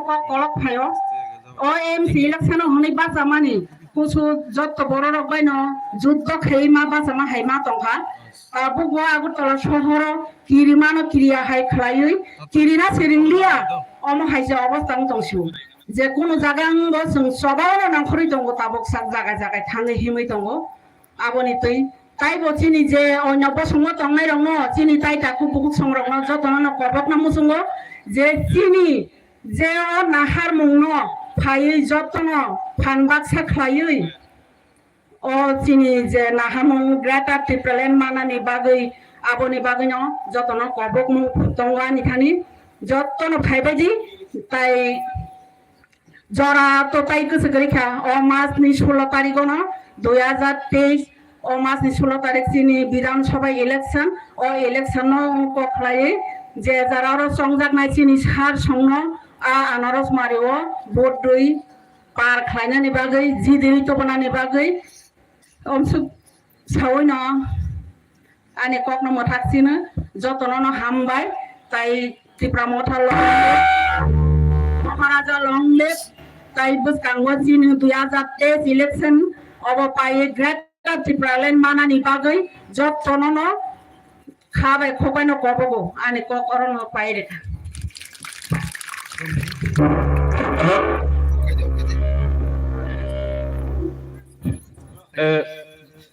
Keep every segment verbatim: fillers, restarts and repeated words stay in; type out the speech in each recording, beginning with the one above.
kok kolok phaio. O M C election o hwnwi bachamani kusu jotto bororok baino juddo khaiwi ma bachama hai ma tongkha. Tabukbo Agartala sohoro kirimano kiriya hai khlaiwi kirina se ringliya, omo hai se obostha wng tongsio. Je kunu jaga wngbo chwng chobano nangkhorwi tongo, tabuk sak jaga jaga thangwi himwi tongo. Aboni twi taibo chini je oino bosongo tongnairokno, chini tai takhuk bukhuk songrokno jotono no kobokna muchungo je chini je o naharmungno phaiwi jotono phan baksa khlaiwi o chini je naharmung Greater Tipraland manani bagwi, aboni bagwino jotono kobokmung tongo ani thani, jotono phaibaidi tai. Jora to tai kwchwk kwrwi kha. O mas ni sulo tarik ono dui hajar teis, o mas ni sulo tarik chini Bidhan Sabha election. O election no kok khlaiwi je jara oro chongjaknai chini sir songno a anaros mari o vote rwi par khlainani bagwi, jidwi tobonani bagwi omsuk sawi no ani kokno mwthak chino, jotono no hambai, tai Tipra Motha long live, Maharaja long live, tai bwskango chini dui hajar teis election obo pai Greater Tipraland manani bagwi jotono no kha bai khok bai no kobogo ani kok oro no pai rikha. Eh,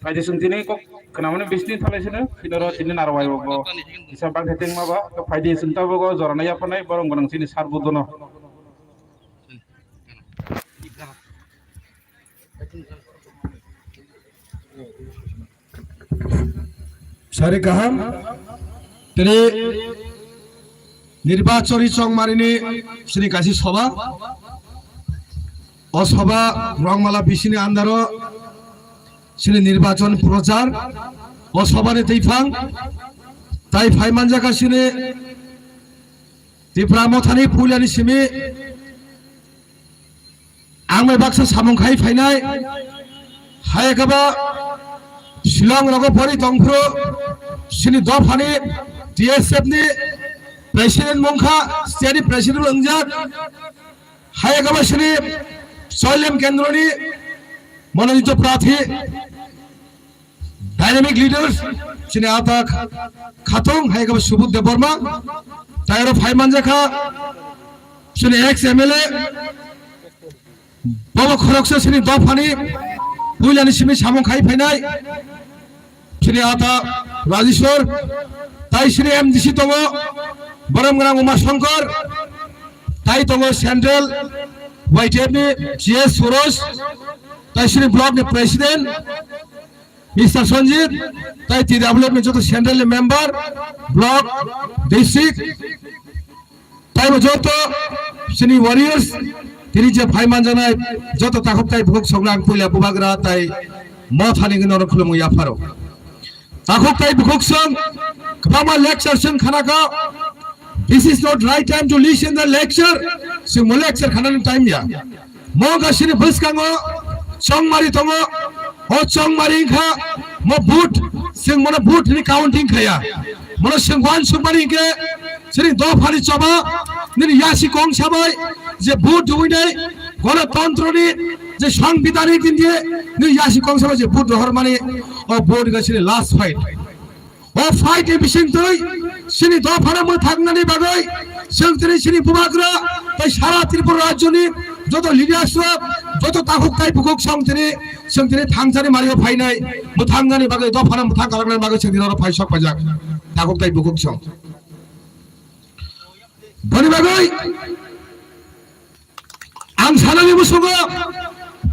Phaidi chwng tini kok khwnamani bisni thalai sino, tini oro tini narwai bo kisa bangkhe tengma ba, to phaidi chwng tabuk o jorano yapharnai borok gwnang chini sar budono. Sari kaham, tini nirbachoni chongmarini sini kaisi soba, o soba Rongmala bisini andaro sini nirbachon prochar, o sobani twiphang, tai phai manjakha sini Tipra Mothani puilani simi ang bai baksa samung khai phainai, hai khe ba Shillong rogo pori tongphuru sini dophani T S F ni president mungkha, state ni president wngjak. Hayakaba sini Soilem Kendroni mononito prathi, dynamic leaders sini ata khatung, hayakaba Subudh Debbarma, tayaro phai manjakha sini ex M L A, bobo khoroksa sini dophani puilani simi samung khai phainai. Sini ata Rajeshwar, tai sini M D C tongo, Borom Gwnang Uma Shankar, tai tongo Central Y T F ni G S Suros, tai sini block ni President Mister Sanjit, tai T W F ni joto Central ni member, block, district, taibo joto sini warriors, tini je phai manjanai joto takhuk tai bukhuk songno ang puila bubagra tai Mothani gwnaro khulumung yapharo. Takhuk tai bukhuk song kwbangma lecture song khanakha. This is not right time to listen the lecture. Singmo lecture khanani time ya. Mo gasini bwskango chongmari tongo. O chongmari wngkha mo vote, sing mono vote ni counting khaya. Mono sing wan sukmani hingke sini dophani choba nini yasi kong sabai je vote duinai gonotontro ni je songbidanik din je nini yasi kong sabai je vote rohormani o vote gasini last fight. O fight ni bisingtwi sini dophano mwthangnani bagwi chwng tini sini bubagra tai sara Tripura rajyoni joto leaders rok, joto takhuk tai bukhuk song tini chwng tini thangjani mario phainai, mwthangnani bagwi dophano mwthang kalaknani bagwi chwng tini oro phai sok paijak takhuk tai bukhuk song. Boni bagwi ang sanani musungo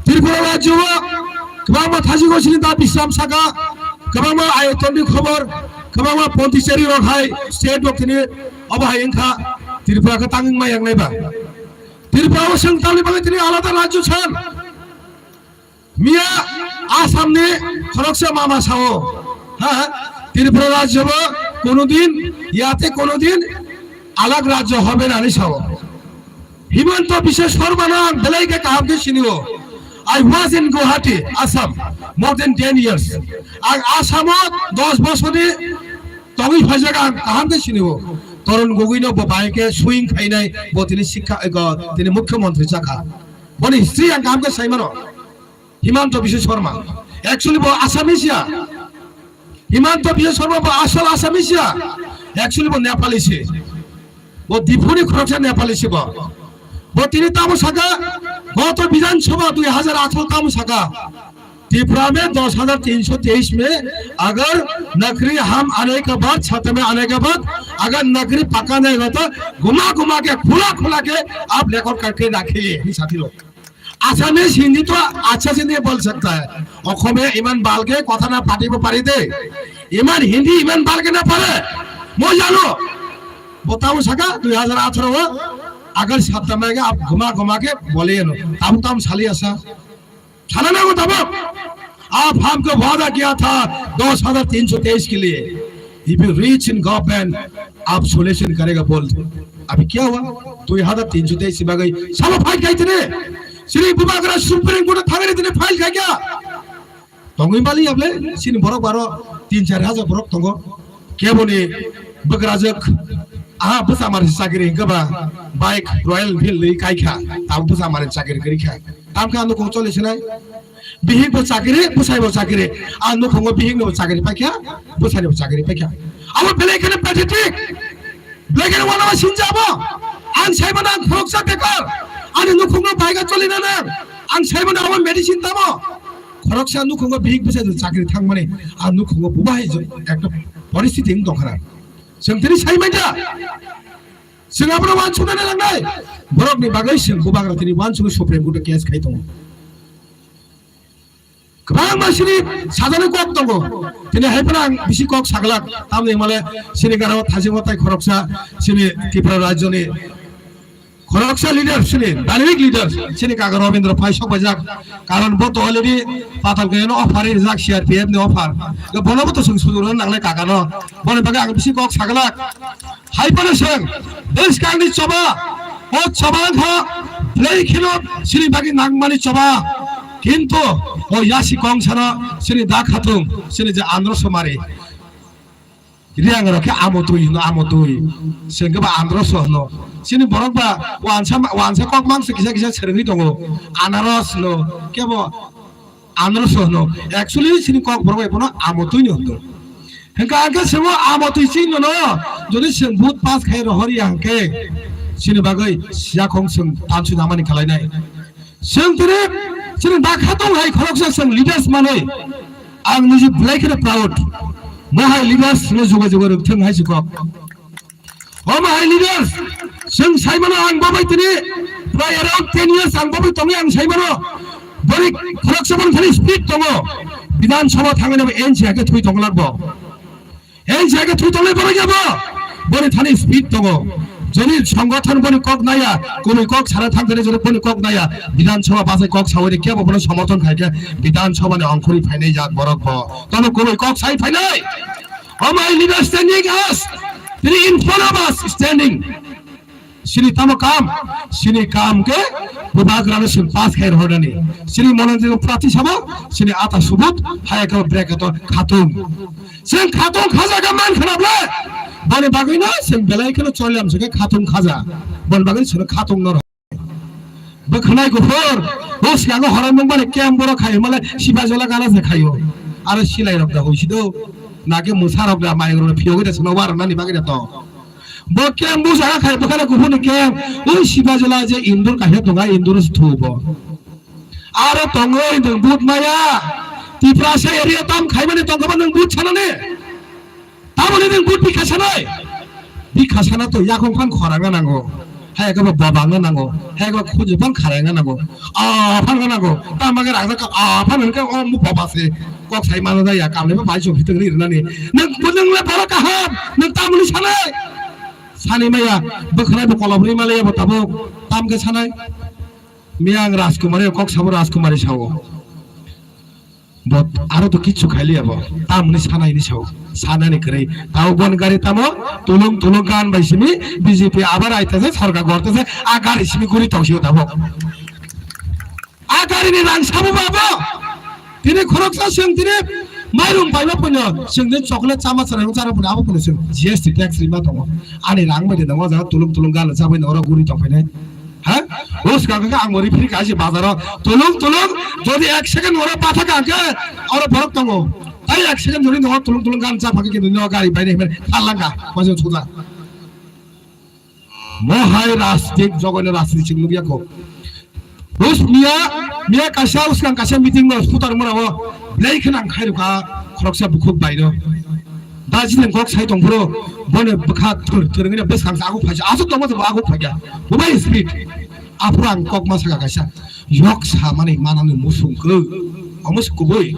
Tripura rajyo o kwbangma thajigo sini da Bisram saka, kwbangma ayotonni khobor, kwbangma Pondicherry rok hai state rok tini obo hai wngkha Tripura khe tangwng ma yang nai ba. Tripura o chwng tamni bagwi tini alada rajyo san. Miya Assam ni khoroksa mama sao, ha, Tripura rajyo bo kono din, yate kono din alag rajyo hobe na hinwi sao. Himanta Biswa Sarma no ang belai khe kaham khe sini o. I was in Guwahati, Assam, more than ten years. Ang Assam o dos bosor ni tongwi phaijak ang kaham khe sini o. Tarun Gogoi no bo bai khe swing khainai, bo tini sikha, ego, tini mukhyamantri chakha. Boni history ang kaham khe sai mano. Himanta Biswa Sarma. Actually bo Assamese ya. Himanta Biswa Sarma bo asol Assamese ya. Actually bo Nepali se. Bo Diphuni khoroksa Nepali se bo. Bo tini tamo saka, goto Bidhan Sabha dui hajar atharo tamo saka. Tripura में दस हज़ार तीन सौ तेईस में अगर नकली हम आने के बाद, सत्ता में आने के बाद अगर नकली पक्का नहीं होता, घुमा घुमा के, खुला खुला के आप रिकॉर्ड करके रखिए, साथी लोग। Assamese Hindi तो अच्छा से नहीं बोल सकता है, অসমীয়া ইমান ভালকে কথা না পাতিব পাৰি দে, ইমান হিন্দী ইমান ভালকে না পারে, মই জানো। Bo tamo saka dui hajar atharo o agar satta mai ge ap ghuma ghuma ke bole ano. Tabuk tam sali asa. Sana na ko tabuk. आप हमको वादा किया था दस हज़ार तीन सौ तेईस के लिए। If you reach in government, आप solution करेगा बोल। अभी क्या हुआ? Dui hajar tin sho teis bagwi sabo file khai tini. Sini Bubagra Supreme Court thangani tini file khai kya? Tongwi bali able sini borok baro tin char hajar borok tongo. Keboni bwkrajwk aha bwsa mari chakiri hwnkhe ba bike Royal Enfield ri kai kha. Tabuk bwsa mari chakiri kwrwi kha. Tamkhe ang nukhung choli sinai. Bihik bo chakiri, bwsai bo chakiri. Ang nukhungo bihik no bo chakiri paikha, bwsai no bo chakiri paikha. Abo belai kheno pathetic. Belai kheno wanama sinjabo. Ang saimano ang khoroksa bekar. Ani nukhungo baiga choli nana. Ang saimano abo medicine tamo. Khoroksa nukhungo bihik bwsai no chakiri thangmani. Ang nukhungo bubai ekta poristiti wng tongkhana. Chwng tini sai manja. Chwng abono wansukna nangnai. Borokni bagwi chwng bubagra tini wansugwi Supreme Court o case khai tongo. Kwbangma sini sajani kok tongo. Tini hai phano ang bisi kok saglak. Tamni hwnmale sini gana o thajima tai khoroksa sini Tripura rajyoni khoroksa leader sini dynamic leader sini kaka Robindra phai sok bajak. Karon bo to already patal kaya no offer rijak C R P F ni offer. Bono bo to sung sujurna nangnai kaka no. Boni bagwi ang bisi kok saglak. Hai phano chwng bwskangni choba, o choba wngkha belai kheno chini bagwi nangmani choba. Kintu o yasi kongsano chini da khatung, chini je andro somari. Riang rok khe amotwi hino, amotwi. Chwng khe ba andro so hino. Chini borok ba wansa ma-, wansa kok mangsa kisa kisa serengwi tongo. Anaros no, kebo Androso hwno. Actually, chini kok borok bai bono amotwi ni hwndo. Hwnkha hwnkhe chwng o amotwi chini no, jodi chwng vote pass khai rohor ya hwnkhe, chini bagwi siyakhong chwng tansu namani khlai nai. Chwng tini, chini bakha tong hai khoroksa chwng leaders manwi. Ang niji belai kheno proud. Mo hai leaders no juga juga rwk thwng hai si kok. Omo hai leaders, chwng saimano ang bo bai tini prai around ten years ang bo bai tongwi ang saimano. Bori khoroksa boni thani speed tongo. Bidhan Sabha thangwi nabo N C A khe thui tongwlak bo. N C A khe thui tongnai borok ya bo. Boni thani speed tongo. Jodi songgothon boni kok naya, kumi kok sara thang thani jodi boni kok naya, Bidhan Sabha bachai kok sawi khe bo bono somorthon khai khe Bidhan Sabha ni ongkhorwi phainai jak borok bo. Tono kumi kok sai phainai. Omo hai leader standing us, tini in front of us standing. Sini tamo kam, sini kam ke bubagra no sin pass khai rohornani. Sini monanjino prati sabo, sini ata subut, hai ka brek to khatung. Sing khatung khaja ka man khana ble. Bani bagwi no sing belai khano cholyam sing khatung khaja. Bani bagwi sing khatung no. Bwkhwnai kuphur, o siyango horom nung mani kem borok khai hwnmale sipajola gana se khaio. Aro silai rok da hoisi do, nake mwsa rok da mayung rok phiyogwi da sino war nani bagwi da to. Bo kem bu jaga khai bwkhwnai kuphur ni kem, o sipajola je indur kahya tonga indur se thu bo. Aro tongo indung but maya, Tiprasa area tam khaimani tongkha ba nung but sanani. Tamoni nung but bikha sanai. Bikha sana to yakung phan khorang na nango. Hai ka ba babang na nango. Hai ka ba khuju phan kharang na nango. A phan na nango. Tama ga rang ka a phan ka o mu baba se. Kok sai mano da ya kam le ba bai chok hiteng ri nani. Nung bu nung le boro kaham. Nung tamoni sanai. Sani maya bwkhwnai bo kolobri male bo tabuk. Tam ke sanai. Miyang Rajkumari kok sabo Rajkumari sao. Bo aro to kichu khailiya bo. Tamni sanai ni sao. Sanani kwrwi. Tao bon gari tamo tulung tulung gan bai simi B J P abar aita se sorkar gorte se a gari simi guri tong sio tabo. A gari ni rang sabo babo. Tini khoroksa seng tini Mairum paima puno, chwng din chocolate chama chwrai chara puno, abo puno chwng G S T tax rima tongo. Ani rang bai de tongo, jaga tulung tulung galo chabai tongo, guri tong phainai. Ha? Bus ka ka ang ori phiri kaji bazaro, tulung tulung, jodi ek second oro patha ka ke, oro borok tongo. Tai ek second jodi no tulung tulung galo cha phaki ke no gari bai ne, thalanga, majung chuda. Mohai rajnik, jogoino rajnik chwng nukya kho. Rus miya, miya kaisa uskang kaisa meeting no sutar mora o, belai kheno ang khairokha khoroksa bukhuk baino. Da jini kok sai tong phuru, bono bwkha thur thur wngwi bwskang sa aguk phaisa, aswk tongma tongma aguk phaikha. Bubai speed. Aphuru ang kok ma saka kaisa, yok samani manani musung khe, omo se kubui.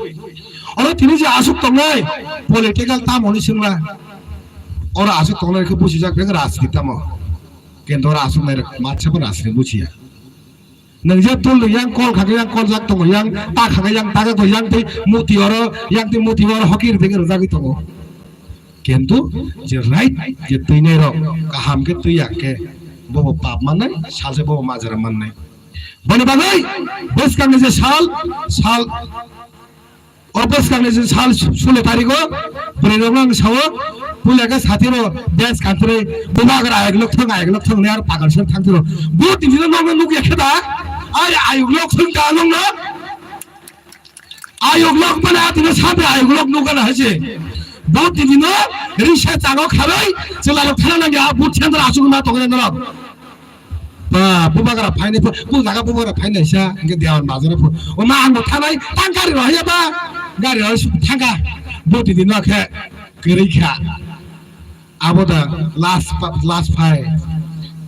Oro tini je aswk tongnai, political tamoni singla. Oro aswk tongnai khe buchijak beng rajniti tamo. Kendo oro aswk nai rok matsa bo rajniti buchiya. Nwng je tul yang kol khagwi yang kol jak tongo, yang ta khagwi yang ta jak tongo, yang tei muti oro, yang tei muti oro hoki ri degwi rwjagwi tongo. Kintu je right je twinai rok kaham khe twi ya khe bobo pap mannai, salsa bobo majra mannai. Boni bagwi bwskangni je sal, sal, o bwskangni je sal sulo tarigo bwrwi rok ang sao, puila khe satiro bes kantrwi bubagra ayok lok thang, ayok lok thang ne ar pagal sar thang tiro. Bo tini no nokno nukya khe da, ai ayok lok thang da nokno. Ayok lok mane atino sabe ayok lok nukana haise. Bo tini no risa chago kharoi chwla rok thana nangya, bo chendra asuk ma tongna norok. Ba, bubagra phainai pho, bu jaga bubagra phainai sa, hingke Dewan bazar pho. O ma, ang bo thanai, tang gari rohya ba, gari rohya su thangka. Bo tini no khe, kwrwi kha. Abo da last pa-, last phai.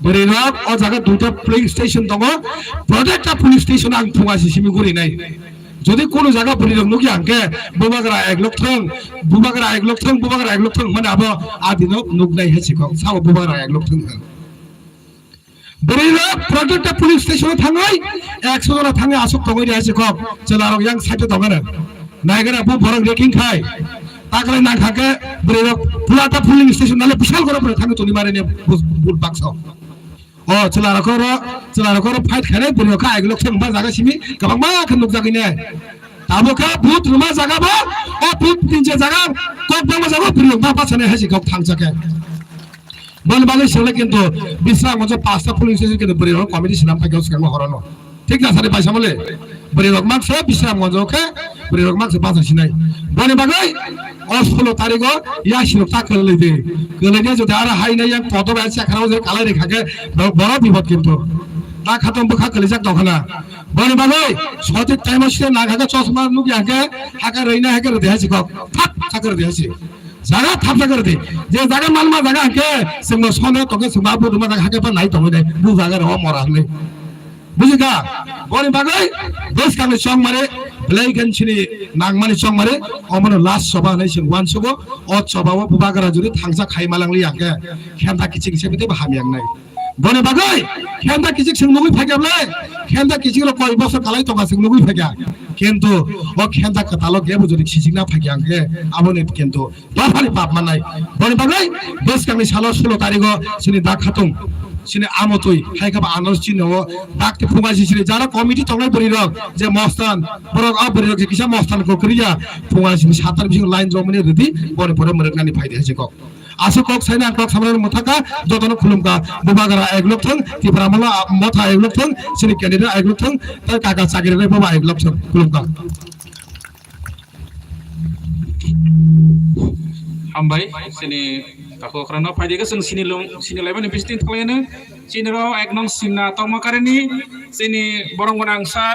Bwrwi rok o jaga duita polling station tongo. Protecta polling station ang phunga si simi guri nai. Jodi kono jaga bwrwi rok nukya hingke, bubagra ek lok thang, bubagra ek lok thang, bubagra ek lok thang, mane abo adino nuknai hai sikok. Sao bubagra ek lok thang. Bwrwi rok Protecta police station o thangwi ekso jona thangwi aswk tongwi rehai se kok chwla rok yang side o tongano. Naigana bo borok reking khai. Taklai nang kha khe bwrwi rok Pulata police station nale bishal goro bwrwi thangwi toni mare ne but baksa. O chwla rok oro, chwla rok oro fight khainai bwrwi rok kha aigulok thang ba jaga simi kwbangma khe nukjagwi ne. Tabuk khe but rwma jaga bo, o but tinje jaga kok bangma jaga bwrwi rok ma bachane hai se kok thangsa khe. Boni bagwi swngla kintu Bisramganjo pasta polling station kintu bwrwi rok committee swnam phaikha swkangma horono. Thik na sari paisa mole? Bwrwi rok maksa Bisramganjo khe bwrwi rok maksa bacha sinai. Boni bagwi o solo tarigo yasi rok ta kwlwi di. Kwlwi di jodi ara hai nai yang kotor bai chakra o kalai rikha khe borok bipod kintu. Ta khatom bwkha kwlijak tongkhana. Boni bagwi sotik time o side nang kha khe chosma nukya khe haka rwina hai khe rwdi hai si kok. Thap kha khe rwdi hai si. Jaga thapsa khe rwdi. Je jaga malma jaga hwnkhe chwngno sonda tongkhe chwngno abo rwma jaga hakhe pha nai tongwi nai. Bu jaga rw mora hwnwi. Bujikha? Boni bagwi bwskangni chongmari, belai khe chini nangmani chongmari, omono last soba hwnwi chwng uansugo. O soba o bubagra jodi thangsa khai malangli hwnkhe khenta kiching se bwtwi bo hamya wngnai. Boni bagwi khenta kichik chwng nugwi phaikha ble, khenta kichik rok koi bosor kalai tongkha chwng nugwi phaikha. Kintu o khenta kwtalo kebo jodi khichikna phaikha hwnkhe aboni kintu dophani pap mannai. Boni bagwi bwskangni salo sulo tarigo chini dak khatung, chini amotwi hai khe ba ano chini o dak te phunga sisiri jara committee tongnai bwrwi rok je mostan borok a bwrwi rok je kisa mostan ko kwrwi ya phunga sini satar bising line romani rwdi boni pore mwrwknani phaidi hai se kok. Aswk kok saina ang kok samrani mwthangkha, jotono khulumkha. Bubagra ek lok thang, Tipra Motha, Motha ek lok thang, chini candidate ek lok thang, tei kaka chakri rwnai bobo ek lok thang. Khulumkha. Hambai, chini takhuk rokno phaidi khe chwng sini lung, sini laimani bising thanglaino, chini rok ek nong simna tongma karini, chini borong gwnang sir,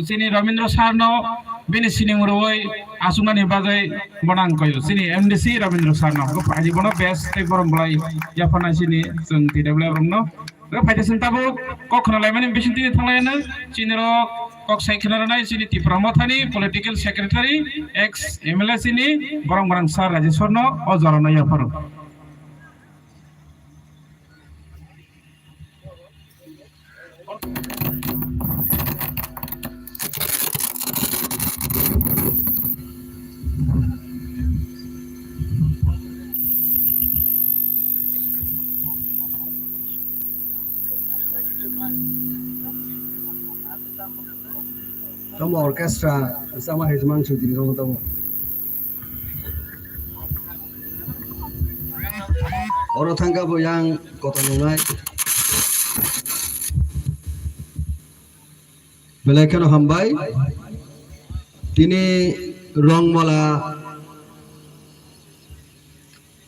Chini Rabindra Sir no bini sining rwui asuknani bagwi bono ang koyo. Chini M D C Rabindra Sir no. Bo phaidi bono best tei borom bolai yapharnai chini chwng T W F rok no. Bo phaidi chwng tabuk kok khna laimani bising tini thanglaino chini rok kok sai khna rwnai chini Tipra Mothani political secretary ex M L A chini borom gwnang Sir Rajeswar no o jora no yapharo. Tamo orchestra sama hejmang chudri tamo tamo. Oro thangkha bo yang kotor nungnai. Belai kheno hambai. Tini Rongmala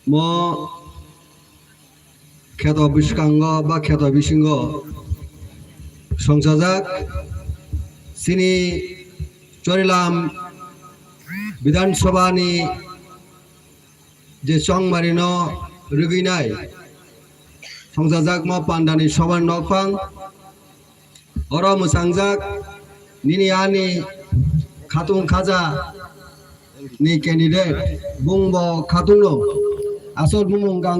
mo kheto bwskango ba kheto bisingo songchajak chini Chorilam Bidhan Sabha ni je chongmari no rwgwinai songchajakma pandani sobar nokphang oro mwchangjak nini ani khatung khaja ni candidate bungbo khatungno asol bumung gang